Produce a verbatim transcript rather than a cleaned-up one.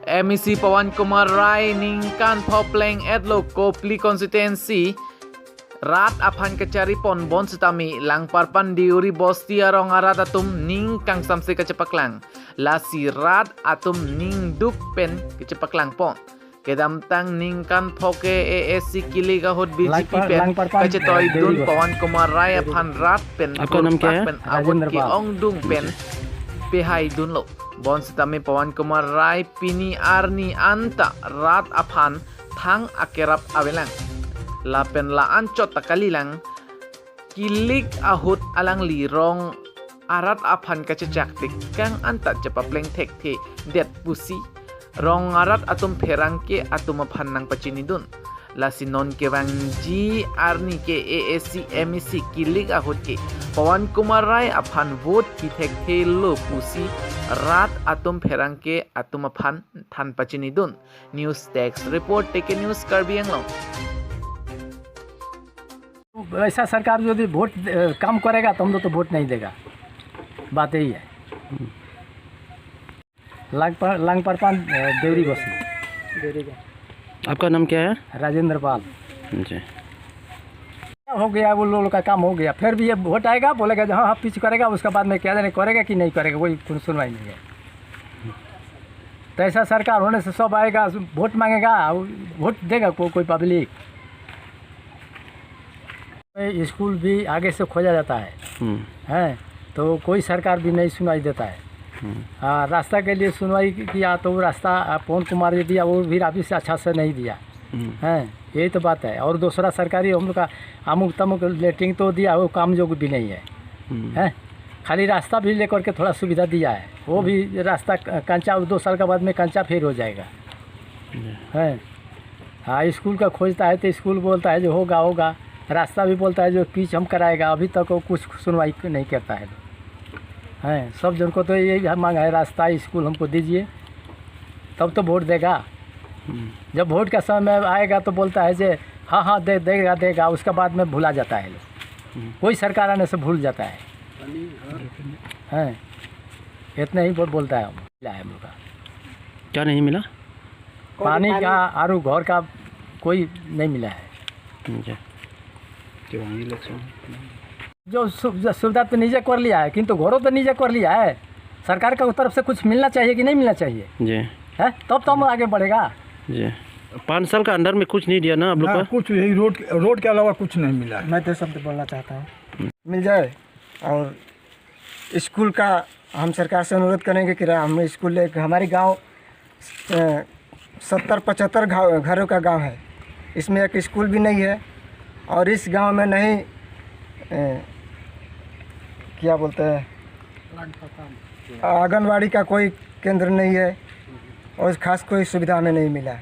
M A C Pawan Kumar Rai ningkan pho pleng-etlo Kopili constituency rat aphan kachari pon bonsitame Langparpan Deuri Bosti arong arat atum ning kangsamse kachepaklang. Lasi rat atum ning duk pen kachepaklang pon. Kedamtang ningkan pho ke A A C kilik ahut B J P Langpar-, pen Langparpan, kachetoi eh, dun Deuri Bosti. Pawan Kumar Rai aphan rat pen आपका नाम क्या है? Pen ahut Rajendra Pal. Ke-ongdung pen pehai dunlo. Bonsitame Pawan Kumar Rai pini arni anta rat aphan thang akerap avelang. Lapen la-anchot ta kalilang, kilik ahut alangli rong arat aphan kachechak tekang anta chepapleng thekthe det pusi rong arat atum pherangke atum aphan nangpachinidun. Lasi non kevangji arni ke A A C M A C kilik ahut ke Pawan Kumar Rai aphan vote pi thekthelo pusi rat atum pherangke atum aphan than pachinidun. News Desk Report, T K News, Karbi Anglong. ऐसा सरकार यदि वोट, अ, काम करेगा तो हम लोग तो वोट नहीं देगा। बात यही है। लांगपर-, लांगपरपान, अ, देवरी बस्ती। आपका नाम क्या है? राजेंद्र पाल। जी। हो गया, वो लोग का काम हो गया, फिर भी ये वोट आएगा, बोलेगा जो हाँ, हाँ, पिच करेगा, उसके बाद में क्या जाने करेगा कि नहीं करेगा, कोई सुन-, सुनवाई नहीं है। तो ऐसा सरकार होने से सब आएगा, वोट मांगेगा, वोट देगा को-, कोई पब्लिक? स्कूल भी आगे से खोजा जाता है, हम्म। हैं, तो कोई सरकार भी नहीं सुनाई देता है। हम्म। हाँ, रास्ता के लिए सुनवाई किया तो वो रास्ता, आ, पवन कुमार जी दिया, वो भी अभी से अच्छा से नहीं दिया। हम्म। हैं, यही तो बात है। और दूसरा सरकारी हम लोग का अमुक तमुक लेटरिन तो दिया, वो काम जोग भी नहीं है। हम्म। हैं, खाली रास्ता भी लेकर के थोड़ा सुविधा दिया है, वो भी रास्ता क-, कंचा, दो साल के बाद में कंचा फिर हो जाएगा। जी। हैं, हाँ, स्कूल का खोजता है तो स्कूल बोलता है जो होगा, होगा। रास्ता भी बोलता है जो पिच हम कराएगा, अभी तक वो कुछ सुनवाई नहीं करता है। हैं, सब जन को तो यही मांग है, रास्ता, स्कूल हमको दीजिए, तब तो वोट देगा। हम्म। जब वोट का समय आएगा तो बोलता है जे हाँ, हाँ, दे, देगा, देगा, उसके बाद में भुला जाता है लोग। हम्म। कोई सरकार आने से भूल जाता है। हैं, इतना ही बोल-, बोलता है हम, मिला है हम लोग का। क्या नहीं मिला? पानी का और घर का कोई नहीं मिला है। जी। जो वहीं लोग से जो सु-, जो सुविधा तो नीचे कर लिया है, किंतु घरों तो नीचे कर लिया है। सरकार का तरफ से कुछ मिलना चाहिए कि नहीं मिलना चाहिए? जी। है, तब तो हम आगे बढ़ेगा। जी। पाँच साल का अंदर में कुछ नहीं दिया ना आप लोग हाँ, का? कुछ यही रोड, रोड के अलावा कुछ नहीं मिला है। मैं दो शब्द बोलना चाहता हूँ। मिल जाए। और स्कूल का हम सरकार से अनुरोध करेंगे कि हम स्कूल एक, हमारे गांव, अ, सत्तर पचहत्तर घा-, घरों का गांव है, इसमें एक स्कूल भी नहीं है और इस गांव में नहीं, अ, क्या बोलते हैं, आंगनवाड़ी का कोई केंद्र नहीं है और खास कोई सुविधा हमें नहीं मिला।